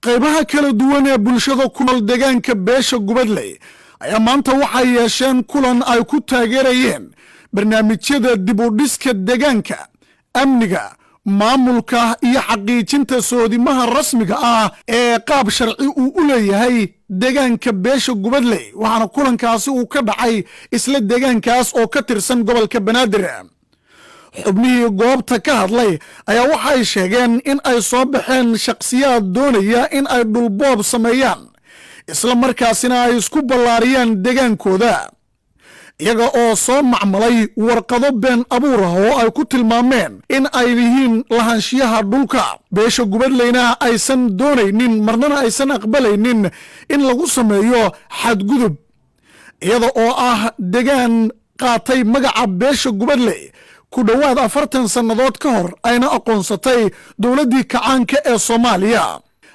Qaybaha kala duwan ee bulshada ku nool deegaanka beesha Gubadley ayaa maanta waxay yeesheen kulan ay ku taageerayeen barnaamijyada dib u dhiska deegaanka, amniga, maamulka iyo xaqiijinta soodimaha rasmiga ah ee qaab sharci uu u leeyahay deegaanka beesha Gubadley. Waxaana kulankaasi uu ka dhacay isla deegaankaas oo ka tirsan gobolka Banaadir. Xubnihii goobta ka hadlay ayaa waxay sheegeen in ay soo baxeen shakhsiyaad doonaya in ay dhulboob sameeyaan, isla markaasina ay isku ballaariyaan deegaankooda, iyaga oo soo macmalay warqado been abuur ah oo ay ku tilmaameen in ay yihiin lahaanshiyaha dhulka beesha Gubadleyna aysan doonaynin, marnana aysan aqbalaynin in lagu sameeyo xadgudub, iyada oo ah degaan qaatay magaca beesha Gubadley ku dhowaad 40 sannadood ka hor, ayna aqoonsatay dowladdii kacaanka ee Soomaaliya,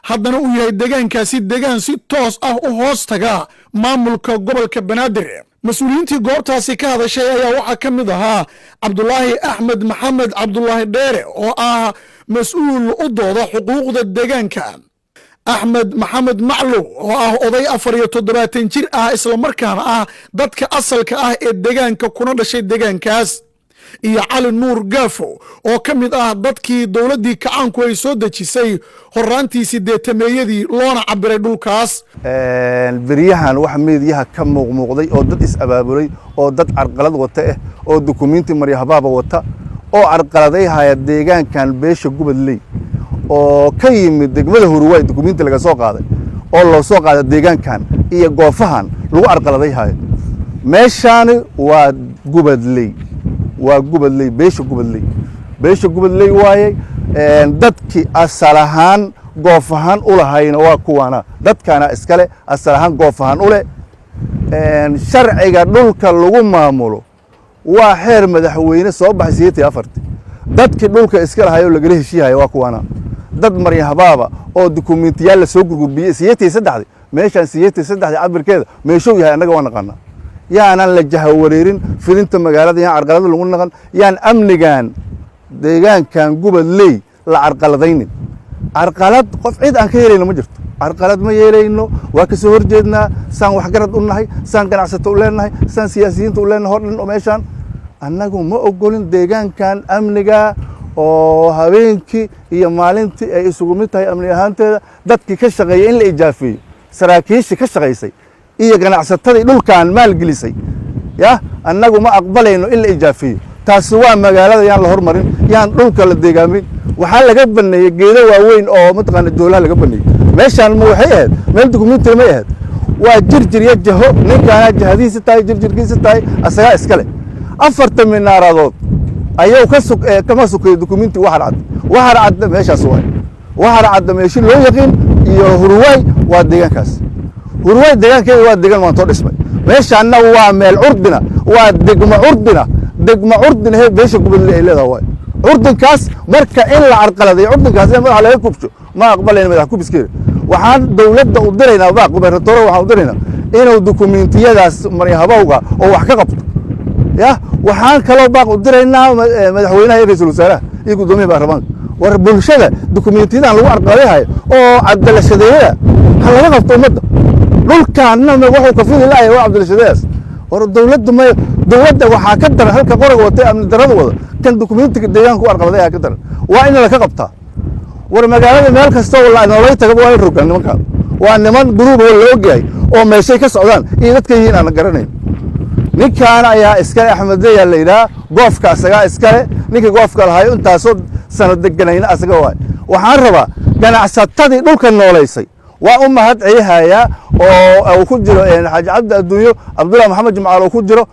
haddana uu yahay deegaankaasi deegaan si toos ah u hoos taga maamulka gobolka Banaadir. Mas-uuliyiintii goobtaasi ka hadashay ayaa waxaa ka mid ahaa Cabdulaahi Axmed Maxamed, Cabdulaahi Dheere, oo ah mas-uul u dooda xuquuqda deegaanka, Axmed Maxamed Maclow, oo ah oday 74 jir ah, islamarkaana ah dadka asalka ah ee deegaanka kuna dhashay deegaankaas, iyo Cali Nuur Gaafo, oo ka mid ah dadkii dowladdii kacaanku ay soo dejisay horaantii sideetameeyadii, loona cabiray dhulkaas. Beryahan wax meediyaha ka muuqmuuqday oo dad is-abaabulay oo dad carqalad wata ah oo dukumiinti maryahabaaba wata oo carqaladayhaya deegaankan beesha Gubadley oo ka yimid degmada Huruwaay, dukumiinti laga soo qaaday oo loo soo qaaday deegaankan iyo goofahan lagu carqaladayhayo. Meeshaani waa Gubadley, waa Gubadley, beesha Gubadley, beesha Gubadley waaye. Dadkii asal ahaan goof ahaan u lahayna waa kuwaana, dadkaana iskale asal ahaan goof ahaan u leh. Sharciga dhulka lagu maamulo waa xeer madaxweyne soo baxay 84-tii. Dadkii dhulka iska lahay oo lagala heshiihaya waa kuwaana, dad maryahabaaba oo dukumentiyaal la soo gurgurbiyey 83-dii. Meeshaan 83-dii cabirkeeda meeshuu yahay annaga waa naqaanaa. Yaanan la jahawareerin fidinta magaalada, yaan carqalada lagu naqan, yaan amnigan deegaankan Gubadley la carqaladaynin. Carqalad qof cid aan ka yeelayno ma jirto. Carqalad ma yeelayno, waa ka soo horjeednaa. Saan waxgarad u nahay, saan ganacsato u leenahay, saan siyaasiyiinta u leenahay oo dhan oo meeshaan, annagu ma ogolin deegaankan amniga oo habeenkii iyo maalintii ay isugu mid tahay amni ahaanteeda. Dadkii ka shaqeeyay in la ijaafeeyo, saraakiishii ka shaqaysay iyo ganacsatadii dhulkan maalgelisay, ya annagu ma aqbalayno in la ijaafeeyo. Taasi waa magaalada yaan la hormarin, yaan dhulka la deegaamin. Waxaa laga baneeyey geedo waaweyn oo mataqaana joolaha laga baneeyey. Meeshaan ma waxay ahayd meel dukumentary may ahayd? Waa jirjir iyo jaho, ninkaana jahadiisa tahay, jirjirkiisa tahay, asagaa iskale. Afarta minaaradood ayuu ka suk kama sukeeyey dukumenti. Waxar cad, Waxar Cadda meeshaas waay. Waxar Cadda meeshi loo yaqiin iyo Huruwaay waa deegaankaas. Huruwaay deegaankeeda waa deegaan waan too dhismay. Meeshaanna waa meel curdina, waa degmo curdina, degmo curdina he beesha Gubadle ay leedahay waay curdinkaas. Marka in la carqaladeeyo curdinkaas in madaxa laga kubsho ma aqbalayna madax kubiskeeda. Waxaan dowladda u diraynaa baaq, gubernatore waxaan u diraynaa inuu dukumentiyadaas maryahabowga oo wax ka qabto. Ya waxaan kaloo baaq u diraynaa madaxweynaha iyo ra'iisul wasaaraha iyo guddoomiyaha baarlamaanka: war bulshada dukumentiyadan lagu carqaladayhayo oo cabdilashadeeyada ha laga qabto. Ummadda dhulkaanna wuxuu ka fili laaya waa cabdilashadeeyaas. War dowladda ma dowladda waxaa ka daran halka qoraga watay amni darada wada, kan dukumentiga deegaanka u carqaladaya ka daran, waa in laka qabtaa. War magaalada meel kasta oo noolay tagaba waa la rogaa nimankaan. Waa niman guruub oo la ogyahay oo meeshay ka socdaan iyo dadka yihiin aan garanayn. Ninkaan ayaa iskale, Axmedeyaa la yidhaha, goofka asagaa iskale. Ninkii goofka lahayo intaasoo sano deganayna asaga waay. Waxaan rabaa ganacsatadii dhulka noolaysay waa u mahad celihayaa, oo uu ku jiro Xaaji Cabdi Adduunyo, Cabdullahi Maxamed Jimcaal uu ku jiro,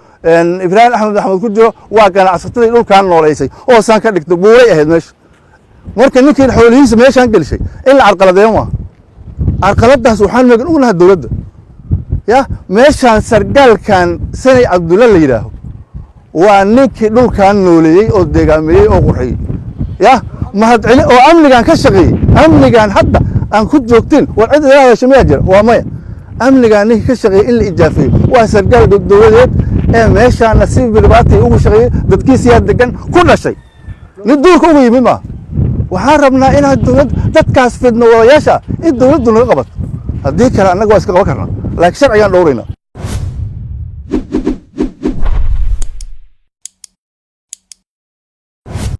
Ibraahim Axmed Axmed ku jiro. Waa ganacsatadii dhulkan noolaysay oo saan ka dhigtay. Buuray ahayd meesha. Marka ninkii xoolihiisa meeshaan gelishay in la carqaladeeyo maaha. Carqaladaas waxaan magan ognaha dowladda. Ya meeshaan sargaalkan Sanay Cabdulla la yidhaaho waa ninkii dhulkan nooleeyey oo deegaameeyey oo qurxiyey. Ya mahadceli oo amnigan ka shaqeeyey, amnigan hadda aan ku joogtin. War cid ila hadasha miyaa jira? Waa maya. Amnigan ninkii ka shaqeeyey in la ijaafeeyo waa sargaal dowladeed ee meeshaana si bilbaati ugu shaqeeyey, dadkiisiyaa degan ku dhashay, nin duurka uga yimid maaha. Waxaan rabnaa inaad dowlad dadkaas fidno wadayaasha in dowladdu naga qabato. Haddii kale annaga waa iska qaban karnaa, laakiin sharcigaan dhowrayna.